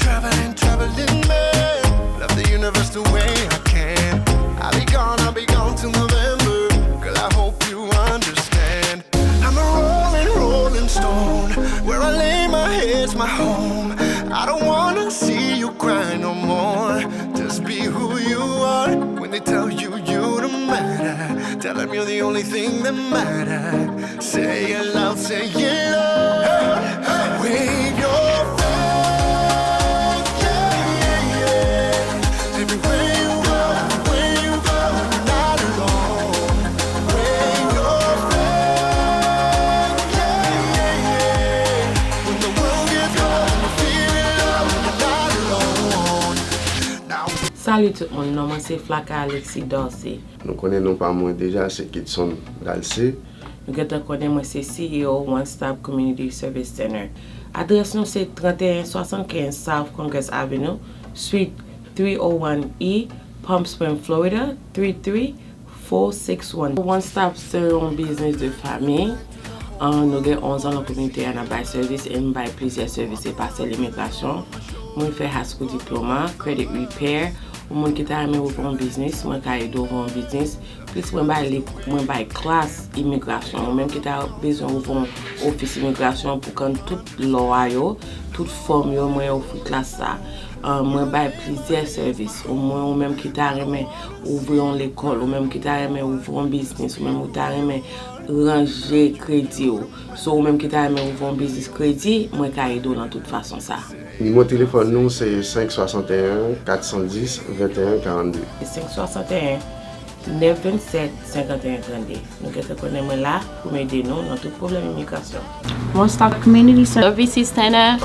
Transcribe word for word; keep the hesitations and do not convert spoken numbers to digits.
Traveling, traveling man. Love the universe the way I can. I'll be gone, I'll be gone till November. Girl, I hope you understand. I'm a rolling, rolling stone. Where I lay my head's my home. I don't wanna see you cry no more. Just be who you are. When they tell you you don't matter, tell them you're the only thing that matters. Say it loud, say it loud. Wave your flag, yeah, yeah, yeah. Everywhere you go, everywhere you go, you're not alone. Wave your flag, yeah, yeah, yeah. When the world gets cold and you feel alone, you're not alone. Now Salut tout moun, non mwen se Flacka Alexis Dorcé. Nou konnen non pa mwen deja, se Kitson Dalcé. Nou gentan konnen mwen se C E O One Stop Community Service Center. Adrès nou se trannteyen swasannkenz South Congress Avenue, Suite three oh one E, Palm Springs, Florida, three three four six one. One Stop se yon biznis de fanmi. An, nou gen onz an nan kominote a, n ap bay sèvis e m bay plizyè sèvis, se pa sèl imigrasyon. Mwen fè high school diploma, credit repair. Ou moun ki ta renmen ouvri yon biznis, mwen ka ede w ouvri yon biznis. Plis mwen bay li, mwen bay klas imigrasyon. Ou menm ki ta bezwen ouvri yon ofis imigrasyon pou konn tout lò a yo, tout fòm yo, mwen ofri klas sa. An, mwen bay plizyè sèvis. Ou mwen, ou menm ki ta renmen ouvri yon lekòl, ou menm ki ta renmen ouvri yon biznis, ou menm ou ta renmen ranje kredi w. So, ou menm ki ta renmen ouvri yon biznis kredi, mwen ka ede w nan tout fason sa. Nimewo telefòn nou se senk swasanteyen, katsan dis, venteyen, karannde. Senk swasanteyen, nèf vennsèt, senkanteyen trannde. Nou gentan konnen mwen la pou m ede nou nan tout pwoblèm imigrasyon. One Stop Community Services Center.